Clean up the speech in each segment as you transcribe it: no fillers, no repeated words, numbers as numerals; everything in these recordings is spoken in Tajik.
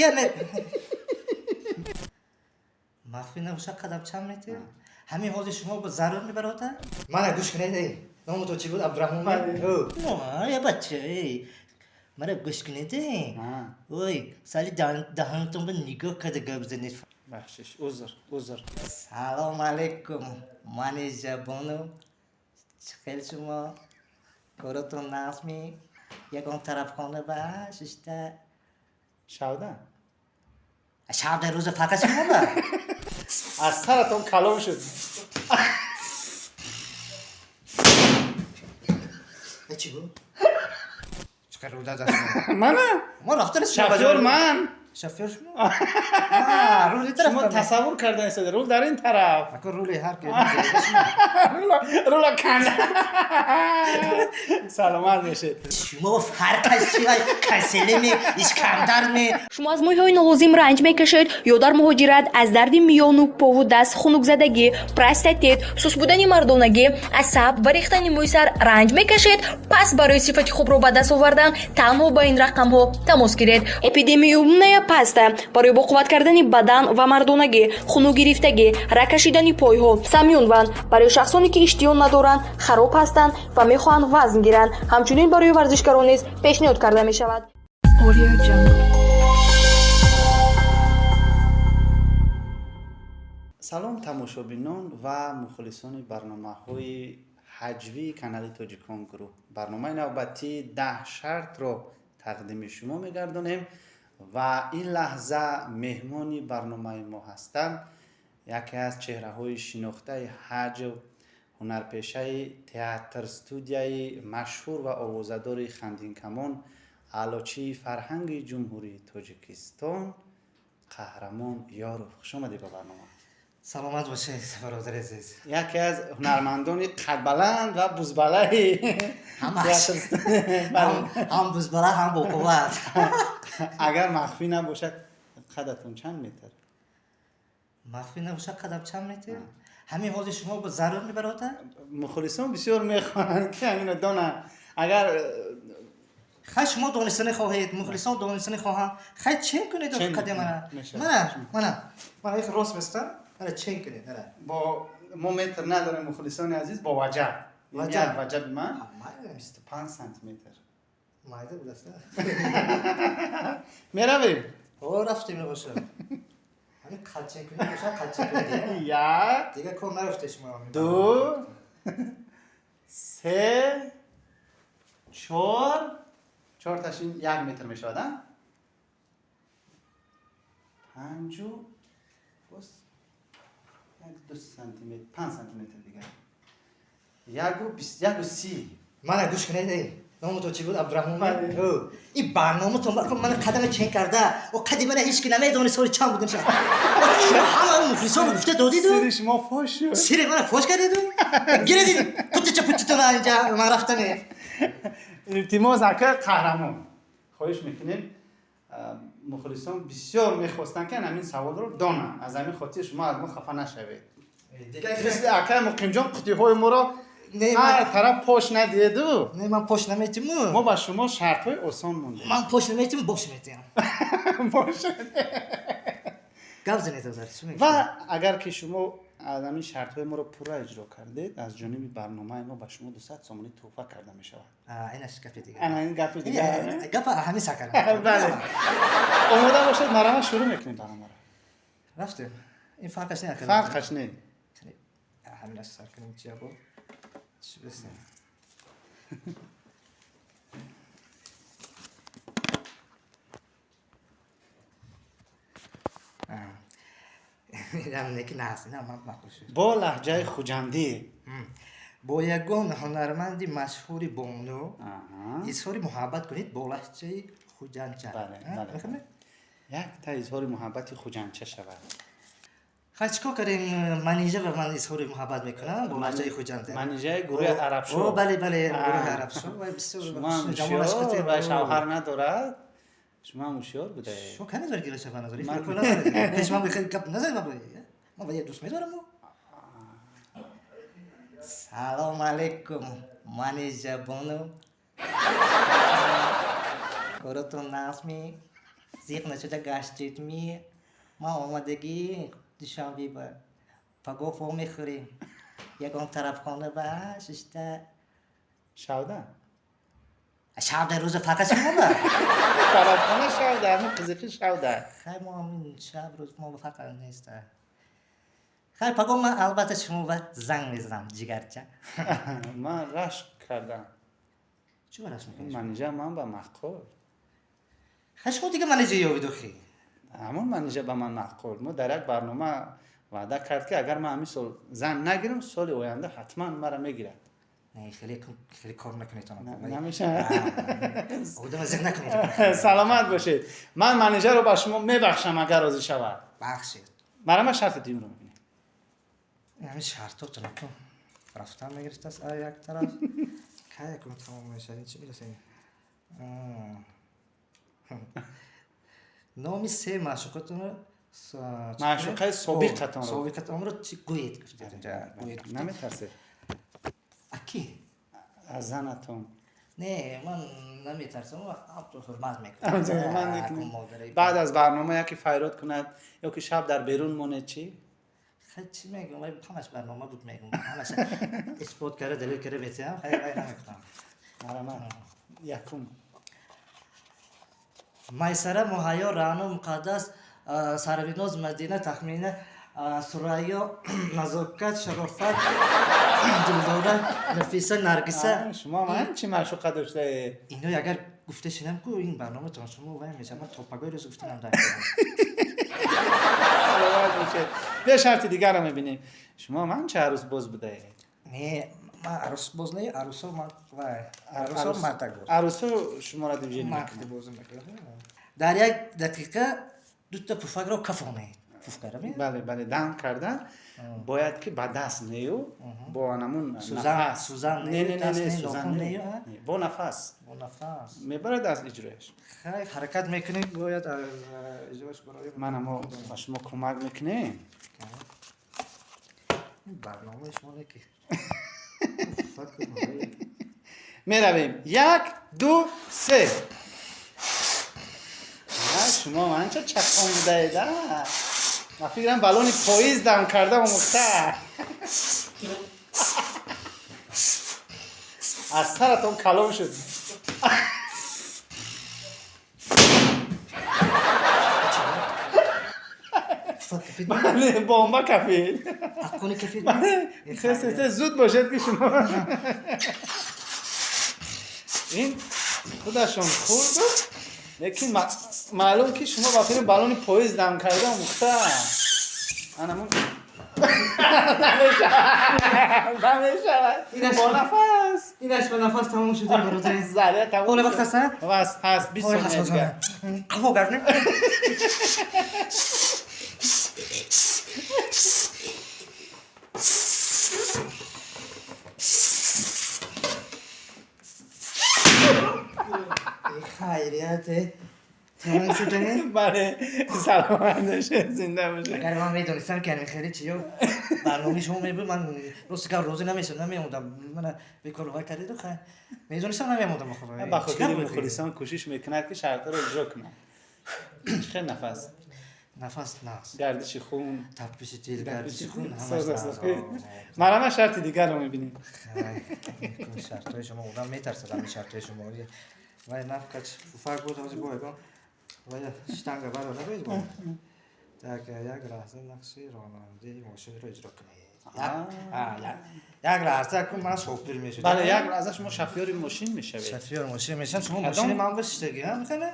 Яъне махфӣ набошад, қадам чанд метр? Ҳамин ҳозир шумо бо зарур мебарода? Мана гӯш кунед, эй. Номи ту чӣ буд? Абдурахмон? Я бача, эй. Мана гӯш кунед, эй. Ой, сали даҳонтон ба нигоҳ карда гап занед. Бахшиш, узр, узр. Салом алейкум, Манижа бону. Чӣ хел шумо? Коротон нағзми? Ягон тарафхона ба шишта? Шавда? Шаб дар рӯза фарқа шумо ба? Аз саратон калом шуд. Чӣ буд? Чӣ қадр рӯда даст? Мана? Мо рафтан Шофёр ман. Шофёр шумо? Рули тараф. Шумо тасаввур карда истода, рул дар ин тараф. Ака, рули ҳар ки. Рула канда. Саломат бошед. Шумо фарқаш чи? Каселеми, Искандарми? Шумо аз мӯйҳои нолозим ранҷ мекашед ё дар муҳоҷират аз дарди миёну пову даст, хунукзадагӣ, простатит, суст будани мардонагӣ, асаб ва рехтани мӯи сар ранҷ мекашед? Пас барои сифати хубро ба даст овардан танҳо ба ин рақамҳо тамос гиред. Эпидемиумная паста барои боқувват кардани бадан ва мардонагӣ, хунукгирифтагӣ, рагкашидани пойҳо. Самюнван барои шахсоне, ки иштиён надоранд, хароб ҳастанд ва мехоҳанд вазн гиранд. Ҳамчунин барои варзишгарон низ пешниҳод карда мешавад. Audio Jungle. Салом, тамошобинон ва мухлисони барномаҳои ҳаҷвии канали Тоҷикон Гурӯҳ. Барномаи навбатии 10 шартро тақдими шумо мегардонем ва ин лаҳза меҳмони барномаи мо ҳастанд яке аз чеҳраҳои шинохтаи ҳаҷв, ҳунарпешаи театр студияи машҳур ва овозадори Хандинкамон, аълочии фарҳанги Ҷумҳурии Тоҷикистон Қаҳрамон Ёров. Хушомадӣ ба барнома. Саломат бошед, бародари азиз. Яке аз ҳунармандони қадбаланд ва бузбалаи Ҳамаш. Ҳам бузбала, ҳам боқувват. Агар махфӣ набошад, қадатон чанд метр? Махфӣ набошад, қадам чанд метр? Ҳамин ҳозир шумо бо зарур мебарода? Мухлисон бисёр мехоҳанд, ки ҳамино донанд. Агар Хай, шумо донистани хоҳед, мухлисон донистани хоҳанд. Хай, чен кунед Чен қади мана. Мешавад. Мана, мана. Мана, их рост бистам. Мана, чен кунед, мана. Бо мо метр надорем, мухлисони азиз, бо ваҷаб. Ваҷаб. Як ваҷаби ман Майда. 25 сантиметр. Майда будаст. Меравем. О, рафтем набошад. Ҳамин қад чен кунед бошад, қад чен кунед. Як, Дигар кор нарафте шумо. ду, се, чор. Чорташ ин як метр мешавад, а? Панҷу боз як ду сантиметр, 5 сантиметр дигар. Яку бист, яку си. Мана гӯш кунед, эй. Номи ту чӣ буд? Абдурахмон? Бале. Ин барноматон мана қадама чен карда. О, қади мана ҳеч ки намедони соли чанд будем ша. Ҳама мухлисон гуфта додиду. Сири шумо фош шуд. Сири мана фош кардиду. Гиредид путича путитона инҷа ман рафтане. Илтимос, ака Қаҳрамон, хоҳиш мекунем. Мухлисон бисёр мехостанд, ки ҳамин саволро донанд. Аз ҳамин хотир шумо аз мо хафа нашавед. Мисли акай Муқимҷон қутиҳои моро Не, ҳар тараф пош надиҳеду. Не, ман пош наметиму. Мо ба шумо шартҳои осон мондем. Ман пош наметиму, бош метиҳам. Бошад. Гап занед, азар. Чӣ мегӯед? Ва агар ки шумо аз ҳамин шартҳои моро пурра иҷро кардед, аз ҷониби барномаи мо ба шумо 200 сомонӣ тӯҳфа карда мешавад. А, инаш гапи дигар. Ана ин гапи дигар. Гапа ҳамин сар кардам. Бале, омода бошед, марама, шурӯъ мекунем барномаро. Рафтем. Ин фарқаш не. Фарқаш не. Ҳаминаш сар кунем, чия бо? Чӣ бисем? Инам неки наст, инам ман мақбул шуд. Бо лаҳҷаи хуҷандӣ. Бо ягон ҳунарманди машҳури бону изҳори муҳаббат кунед бо лаҳҷаи хуҷандча. Бале, А, бале. мефаҳмед? Якта изҳори муҳаббати хуҷандча шавад. Хай, чӣ кор кардем? Манижа ба ман изҳори муҳаббат мекунам бо лаҳҷаи хуҷанда. Манижаи гурӯҳи Арабшо. О, бале, бале, гурӯҳи Арабшо. Вай бисёр Шумо ҳам ҷамолаш ҳушёр қати- ва шавҳар надорад, шумо ҳам ҳушёр будаед. Шумо кай медоред, ки шавҳар надоред? Ман- Фикр пеш ман бихел гап назанед, ман ман ба як дӯст медорам. Салом алейкум, Манижа бону. Коротон нағзми? Зиқ нашуда гаштед ми? Ман омадагӣ Душанбе ба пагоҳ во мехӯрем. Ягон тарабхона ба шишта. Шавда? Шаб дар рӯза фарқ шумо ба? Тарабхона шавда, ҳамин қизиқи шавда. Хай, мо ҳамин шаб рӯз мо ба фарқ нест. Хай, пагоҳ ман албатта шумо ба занг мезанам, ҷигарча. Ман рашк кардам. Чӣ ба рашк мекунед? Манижа ман ба маъқул. Хай, шумо дига манижа ёбед охи. Ҳамон манижа ба ман маъқул. Мо дар як барнома ваъда кард, ки агар ман ҳамин сол зан нагирам, соли оянда ҳатман маро мегирад. Не, хеле хеле кор накунед. Намешавад. Одама зиқ накунед. Саломат бошед. Ман манижаро ба шумо мебахшам, агар розӣ шавад. Бахшед. Мара шарти дуюмро мебинем. Ҳамин шартотон кун рафтан мегирифтааст як тараф. Кай якун тамом мешавад? Ин чӣ мирасем? Номи се маъшуқатонро, маъшуқаи собиқатонро. Собиқатонро чӣ гӯед гуфтед. Наметарсед? Аки? Аз занатон. Не, ман наметарсам, ҳамто ҳурмат мекунам. Ҳурмат мекунед. Баъд аз барнома яке файрод кунад ё ки шаб дар берун монед, чӣ? Хай, чӣ мегӯям, вай ҳамаш барнома буд мегӯям, ҳамаш исбот карда, далел карда метиҳам. Хай, вай намекунам. Марҳамат, якум. Майсара, Муҳайё, Раъно, Муқаддас, Сарвиноз, Мадина, Тахмина, Сурайё, Назокат, Шарофат, Дилдора, Нафиса, Наргиса. Шумо ман чӣ маъшуқа доштаед? Ино агар гуфта шинам ку, ин барнома то шумо вай мешавад. Ман то пагоҳи рӯз гуфтанам дар. Саломат бошед. Бия, шарти дигарро мебинем. Шумо ман чӣ арӯсбоз будаед? Не, ман арӯсбоз не, арӯсо ман вай, арӯсо мардак боз. Арӯсо шуморо движение мекунад. Бозӣ мекунад. Дар як дақиқа дута пуфакро кафонед. Пуфкара ме? Бале, дам кардан бояд ки ба даст нею, бо анамун нафас. Сӯзан. Не, не, не, сӯзан не, бо нафас. Бо нафас. Мебарад аз иҷрояш. Хай, ҳаракат мекунем, бояд аз иҷрояш барои. Мана, мо ба шумо кӯмак мекунем. Барномаи шумо не ки. Меравем, як, ду, се. Шумо анча чақон будаед, ман фикрам баллони поиз дам карда омӯхта. Аз саратон калон шуд. Бале, бомба кафид. Ҳаққони кафид. Се, се, се, зуд бошед, ки шумо ин худашон хурду, лекин маълум ки шумо ба фикри баллони поиз дам карда омӯхта. Анамун намешавад, бо нафас. Инаш ба нафас тамом шуда, бародар. Заря тамом. Ҳоло вақт ҳаст? Вақт ҳаст, 20 сония дигар. Қафо гардем. Хайрияте, тамом шуда. Бале, саломат бошед, зинда бошед. Агар ман медонистам, ки хеле чиё барномаи шумо мебуд, ман рости гап розӣ намешудам, намеомудам. Мана бекор вай кардиду. Хай, медонистам, намеомудам, ба худо. Ба хотири мухлисон кӯшиш мекунад, ки шартҳоро иҷро кунад. Чӣ хел нафас? Нафас нағз. Гардиши хун? Тапиши дил, гардиши хун ҳамаш нағз. Марҳамат, шарти дигарро мебинем. Шартҳои шумо, одам метарсад ҳамин шартҳои шумо. Вай нафкач фуфак буд, ҳозир бо ягон вай штанга баро набоед бо. Так, як лаҳза нақши ронандаи мошинро иҷро кунед. Як лаҳза кун, ман шофёр мешудам. Бале, як лаҳза шумо шофёри мошин мешавед. Шофёр мошин мешавам, шумо мошини ман бошиштаги, механа?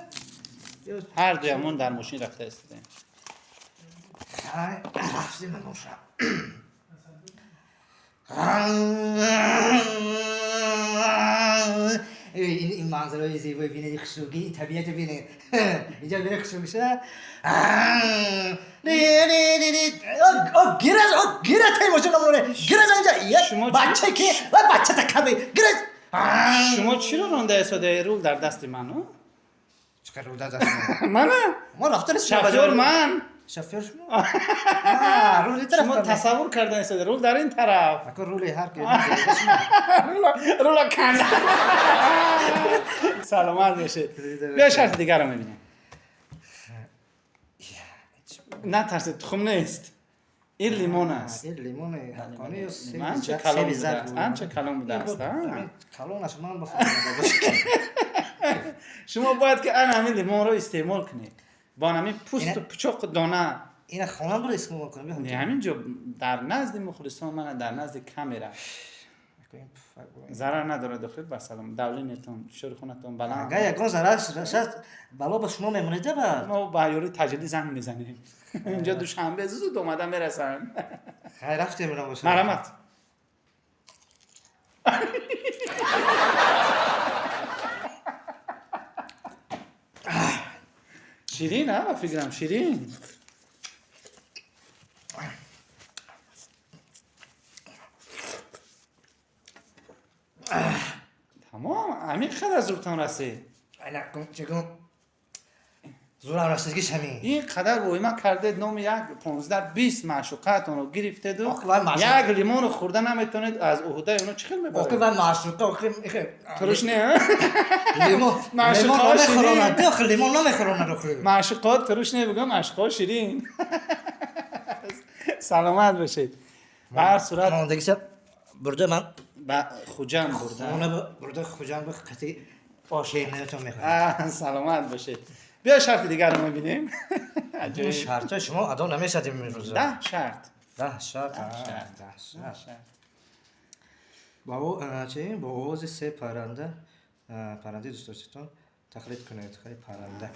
Ҳар дуямон дар мошин рафта истодаем. Хай, рафтем моша. Ин манзараи зебои бинед, хушругӣ, ин табиатро бинед. Инҷа бинед, хушругиша. Гираз, гираз, тай мошин намоне. Гираз инҷа. Бача ки, бача такаби. Гираз. Шумо чиро ронда истодаед? Рул дар дасти ману? Чӣ рул дар дасти ман? Мана. Мо рафта Шофёр ман. Шофёр шумо? Рули тараф. Шумо тасаввур карда истодаед, рул дар ин тараф. Ако рули ҳар ки. Рула канда. Саломат бошед. Бия, шарти дигарро мебинем. Натарсед, тухм нест. Ин лимон аст. Ин лимони ҳаққонӣ ё Анча калон будааст, анча калон будааст. Калонаш ман бафаҳмида. Шумо бояд ки ана ҳамин лимонро истеъмол кунед. Бо ҳамин пӯсту пучоқу дона. Ина хона бура истеъмол кунам. Не, ҳамин ҷо дар назди мухлисон, мана дар назди камера. Зарар надорад охир, ба салом. Давлениятон, фишори хунатон баланд. Агар ягон зарар шад, бало ба шумо мемонед ба. Мо ба ёри таҷрӣ занг мезанем. Инҷо Душанбе зуд омада мерасанд. Хайр, рафтем бошад. Марҳамат. Ширин, а, ба фикрам, ширин. Тамом, ҳамин қадар зудтон расид. Зурам расидгиш ҳамин. Ин қадар воҳима кардед, номи як 15-20 маъшуқаатонро гирифтеду як лимонро хӯрда наметавонед, аз уҳдаи оно чӣ хел мебаред? Охи вай маъшуқа, охи туруш не? Лимон намехӯронад, охи лимон намехӯронад охи. Маъшуқаҳо туруш не, бигӯ маъшуқаҳо ширин. Саломат бошед. Ба ҳар сурат мондагиша бурда ман ба Хуҷанд бурда. Хона бурда Хуҷанд ба қати ошемиятон мехӯрам. Саломат бошед. Биё шарти дигарро мебинем. Шартҳои шумо адо намешавад имрӯза. 10 шарт. 10 шарт. 10 шарт. Бо овози се парранда, паррандаи дӯстдоштатон тақлид кунед. Хеле парранда.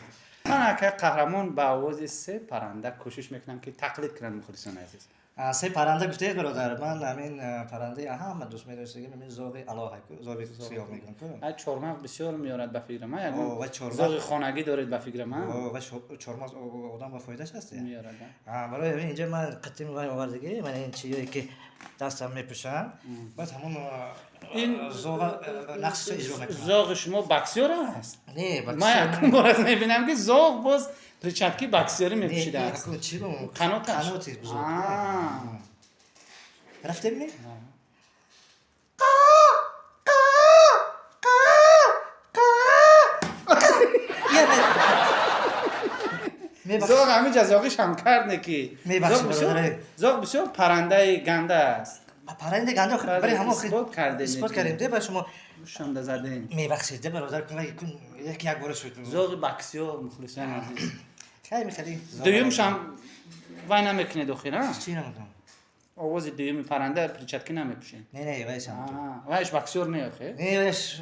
Ман ака қаҳрамон ба овози се парранда кӯшиш мекунам ки тақлид кунанд, мухлисони азиз. Се парранда гуфтед, бародар, ман ҳамин паррандаи ҳама дӯст медоштагим, ҳамин зоғи алоҳ, зоғи сиёҳ мегӯям ку. А чормағз бисёр меорад ба фикрам, а ягон зоғи хонагӣ доред ба фикрам, а? Ва чормағз одам ба фоидааш аст. Меорад. Барои ҳамин инҷа ман қатим вай овардагӣ, ман ин чиёе ки дастам мепӯшам, баъд ҳамон ин зоға нақшашо иҷро мекунам. Зоғи шумо боксёр аст? Не, боксёр. Ман якум бор аст мебинам ки зоғ боз перчатки боксёрӣ мепӯшидааст. Чӣ бо? Қаноташ. Қаноти бузург. Рафтем ми? Зоғ ҳамин ҷа зоғишам кард не ки. Зоғ бисёр паррандаи ганда аст. Паррандаи ганда барои ҳамон исбот кардем. Исбот кардем де ба шумо. Шонда задем. Мебахшед де бародар, як як бора шуд. Зоғи боксёр, мухлисони азиз. Хай мехали. Дуюмшам вай намекунед охир, а? Чӣ намекунам? Овози дуюми парранда перчатки намепӯшед. Не, не, вайшам. Вайш боксёр не охир? Не, вайш.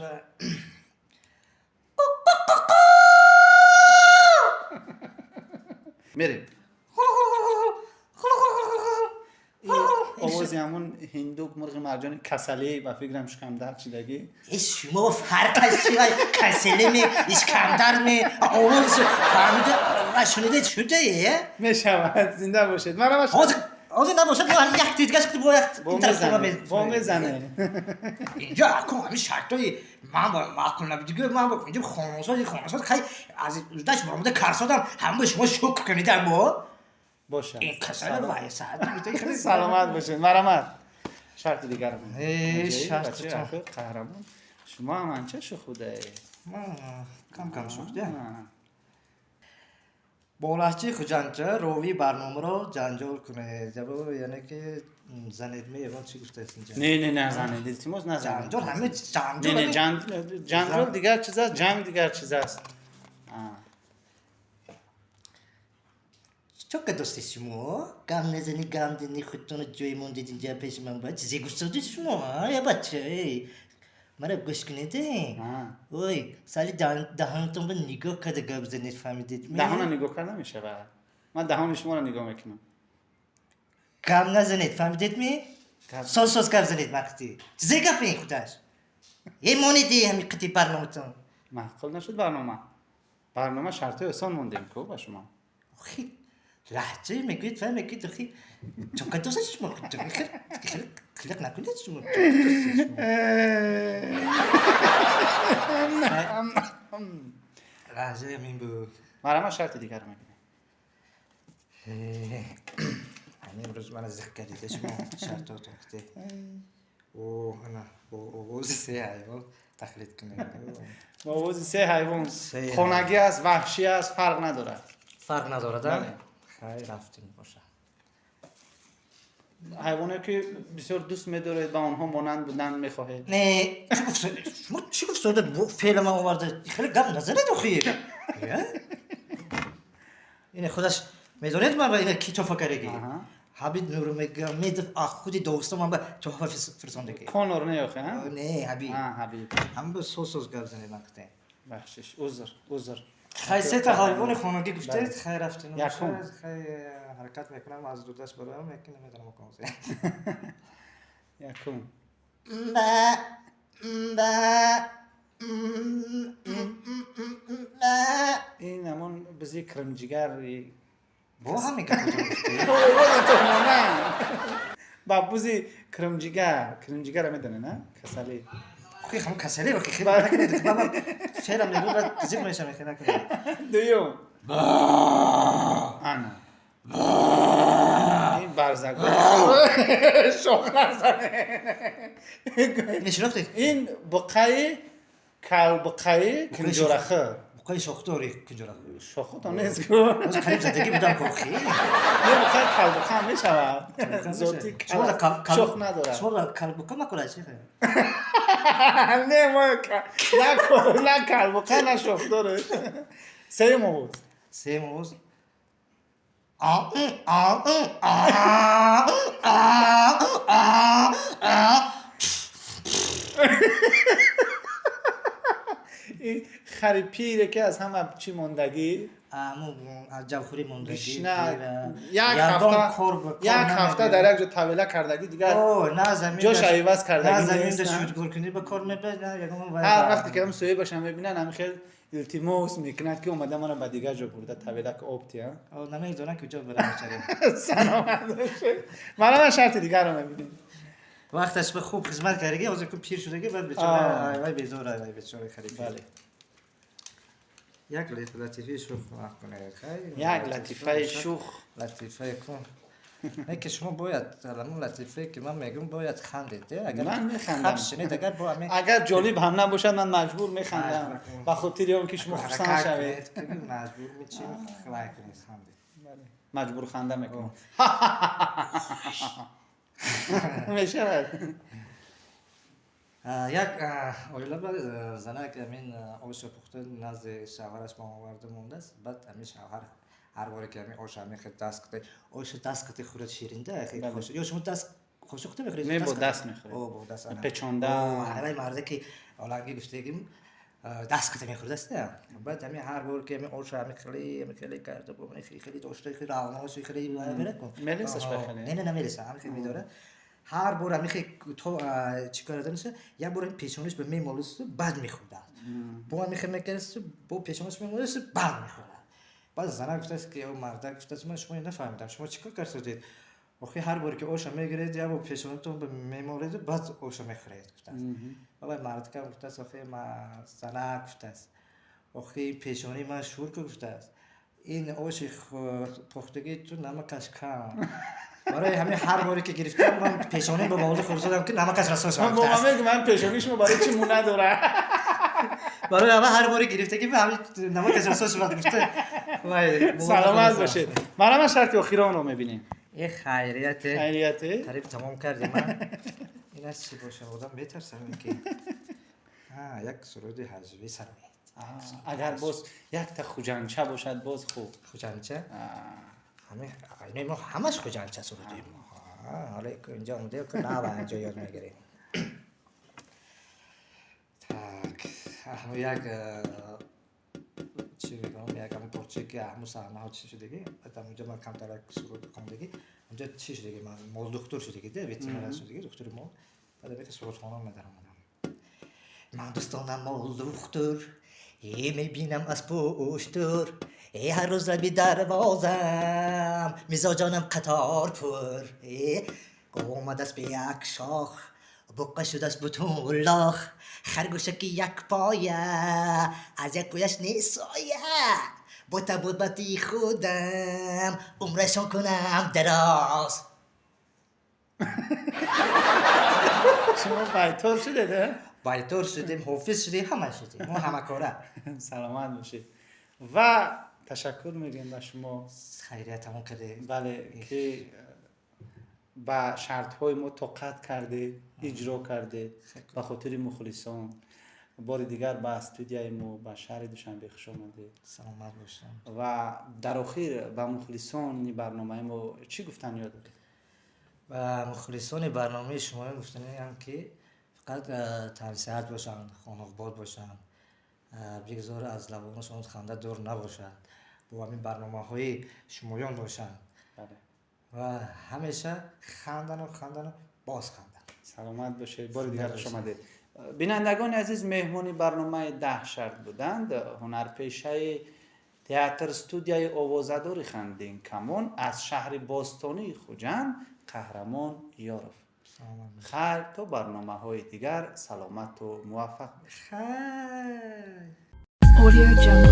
Мерем. Овози ҳамон ҳиндук мурғи марҷони касалӣ ба фикрам шикамдард шидагӣ. Шумо фарқаш чи вай касалӣ ишкамдард ме овоз фаҳмида ва шунида шудае? Мешавад, зинда бошед. Марҳамат. Ҳозир набошад, як дидгаш бо як бо мезане. Инҷо акун ҳамин шартҳои ман бо маъқул набудигӯ, ман бо инҷо хонасоз хай аз даш баромада карсодам ҳама шумо шукр кунед бо. Бошад. Ин касала вай саат. Саломат бошед. Марҳамат. Шарти дигар. Шарт қаҳрамон. Шумо ҳам анча шухудаед. Ман кам кам шухда. Бо лаҳҷаи хуҷандча ровии барномаро ҷанҷол кунед. Яъне ки занед ме ягон чӣ гуфтааст инҷа? Не, не, не занед, илтимос назанед. Ҷанҷол ҳама ҷанҷол. Не, не, ҷанҷол дигар чиз аст, ҷанг дигар чиз аст. Чо кадости шумо? Гам назани, гам дини, худтонро ҷой мондед инҷа пеши ман ба чизе гуфтодед шумо, я бача, эй. Мара гӯш кунед, ой, сали даҳонатон ба нигоҳ карда гап занед, фаҳмидед? Даҳона нигоҳ карда мешавад. Ман даҳони шуморо нигоҳ мекунам. Гам назанед, фаҳмидед ми? Соз соз гап занед вақти. Чизе гап ин худаш? Е монед ҳамин қити барноматон. Маъқул нашуд барнома. Барнома шартҳои осон мондем ку ба шумо. Охи, лаҳҷа мегӯед, фаҳм мегӯед, охи, чо кадоса шумо? Қилиқ накунед шумо. Лаҳҷа ҳамин буд. Марҳамат, шарти дигарро мебинем. Ҳамин имрӯз мана зиқ кардида шумо шартотон қити. О, ана бо овози се ҳайвон тақлид кунед. Бо овози се ҳайвон. Хонагӣ аст, ваҳшӣ аст, фарқ надорад. Фарқ надорад, а? Хай, рафтем боша. Ҳайвоне ки бисёр дӯст медоред, ба онҳо монанд будан мехоҳед? Не, чӣ гуфт шумо? Чӣ гуфт? Феъла ман оварда, хеле гап назанед охир. Ине худаш медонед, ман ба ина ки туҳфа кардаги? Ҳабиб Нурмагомедов, худи Догистон ман ба туҳфа фирсондаги. Конор не охи? Не, Ҳабиб. Ҳабиб. Ҳама ба соз соз гап занед, ман гуфтем. Бахшиш, узр, узр. Хай, сета ҳайвони хонагӣ гуфтед, хай, рафтем. Якум. Хай, ҳаракат мекунам, аз дудаш бароям, яки намедонам ком. Якум. Ба ба ба. Ин ҳамон бизи кирмҷигар. Бо ҳамин гапотон. Ба бузи кирмҷигар, кирмҷигарро медонед, на? Касалӣ. Охи, ҳамон касалӣ, охи, хеле накунед. Ман феълам мегӯ, баъд зиқ мешавам, хеле накунед. Дуюм. Ана ин барзагон, шох назанед. Мешинохтед? Ин буқаи калбуқаи кунҷорахӯр. Буқаи шохдори кунҷорахӯр. Шохото нест. Ҳозир қариб задагӣ будам охи. Не, буқаи калбуқа ҳам мешавад, зоти шох надорад. Шумо калбуқа макунад чи? Не, мо на калбуқа, на шохдор. Сеюм овоз. Сеюм овоз. А а а а а а. Ин хари пире ки аз ҳама чӣ мондагӣ. Аз ҷавхӯрӣ мондагӣ. Гишна, як ҳафта дар як ҷо тавела кардагӣ, дигар ҷоша иваз кардагӣ. На заминда шӯдгор кунӣ ба кор мебарад, на ягон. Ҳар вақте ки ҳам соҳибаша мебинанд, ҳами хел илтимос мекунад, ки омада мана ба дигар ҷо бурда тавела ки об тия. Намедонам куҷо барам бечара. Саломат бошед. Мана шарти дигарро мебинем. Вақташ ба хуб хизмат кардагӣ, ҳозир ку пир шудагӣ, баъд бечора вай безор, вай бечора харид. Бале. Як латифаи шух кунед. Як латифаи шух. Латифаи кун. Не, ки шумо бояд ҳамон латифае ки ман мегӯм, бояд хандед. Агар Ман механдам. Шинед, агар бо ҳамин. Агар ҷолиб ҳам набошад, ман маҷбур механдам, ба хотири он ки шумо хурсанд шавед. Маҷбур мечи вай кунед, хандед. Маҷбур ханда мекунам, мешавад. Як оила ба занак ҳамин оша пухта, назди шавҳараш ба оварда мондааст. Баъд ҳамин шавҳар ҳар боре ки ҳамин оша ҳамин даст қити, оша даст қити хӯрад, ширинда. Ё шумо даст қошуқта мехӯред? Не, бо даст мехӯред. Бо даст. Печонда. Ҳавай марде ки оланги гуфтагим, даст қити мехӯрдаст. Баъд ҳамин ҳар бор ки ҳамин оша ҳамин хеле ҳамин хеле карда, хеле дошта, хеле равғанош хеле мерад. Мелесаш ба хеле? Не, не, намелеса, ҳамин хеле медорад. Ҳар бор ҳамин хеле то чӣ карда меша, як бор пешониш ба мемолисту, баъд мехӯрдааст. Бо ҳамин хеле мекардасту, бо пешониш мемолисту, баъд мехӯрдааст. Баъд занак гуфтааст ки мардак гуфтааст: «Ман шумо нафаҳмидам, шумо чӣ кор кардед? Охи, ҳар боре ки оша мегиред, як бор пешонатон мемоледу, баъд оша мехӯред», гуфтааст. Валай мардакам гуфтааст: «Охи, занак, — гуфтааст, — охи, пешонии ман шур ку, — гуфтааст, — ин оши пухтагии ту намакаш кам, барои ҳамин ҳар боре ки гирифтам, ман пешонӣ ба мавзӯ хӯрсадам, ки намакаш расо шавад.» Ман пешонии шумо барои чӣ мӯ надорад? Барои ҳама ҳар боре гирифтагӣ ба ҳамин намакаш расо шавад, гуфта. Саломат бошед. Марама, шарти охиронро мебинем. Э, хайрияте. Хайрияте. Қариб тамом кардем. Ин аз чӣ бошад, одам метарсам ки як суруди ҳаҷвӣ сароед. Агар боз якта хуҷанча бошад, боз хуб. Хуҷанча? Ҳамин мо ҳамаш хуҷанча сурудем. Ҳоло инҷо омода ку, нава инҷо ёд мегирем. Так, як чӣ мегӯям, як ҳамин порчае ки ҳамун саҳнаҳо чӣ шудагӣ, баъд ҳамунҷо ман камтар як суруд хондагӣ. Онҷо чӣ шудагӣ, ман молдухтур шудагӣ, ветеринар шудагӣ, духтури мол. Баъд ҳамин сурудхона медаромадам: «Ман дӯстонам молдухтур, э, мебинам аз пуштур, э, ҳар рӯз лаби дарвозам мизоҷонам қатор пур, э, омадааст бе як шох, буққа шудааст бутун лох, харгӯшаки як поя, аз як пояш несоя, бо табобати худам умрашон кунам дароз.» Шумо байтор шудед? Байтор шудем, ҳофиз шудем, ҳама шудем, мо ҳамакора. Саломат бошед. Ва Ташаккур мегӯем ба шумо. Хайрият тамом кардед. Бале, ки ба шартҳои мо тоқат кардед, иҷро кардед ба хотири мухлисон. Бори дигар ба студияи мо, ба шаҳри Душанбе хуш омадед. Саломат бошам. Ва дар охир ба мухлисони барномаи мо чӣ гуфтан ёд доред? Ба мухлисони барномаи шумоён гуфтаниам, ки фақат тансиҳат бошанд, хонобод бошанд, бигзор аз лабонашон ханда дур набошад, бо ҳамин барномаҳои шумоён бошанд ва ҳамеша хандану, хандану боз ханданд. Саломат бошед, бори дигар хуш омадед. Бинандагони азиз, меҳмони барномаи «10 шарт» буданд ҳунарпешаи театр студияи овозадори «Хандин Камон» аз шаҳри бостонии Хуҷанд Қаҳрамон Ёров. Хайр, то барномаҳои дигар саломату муваффақ бошед. Хайр. Audio Jungle.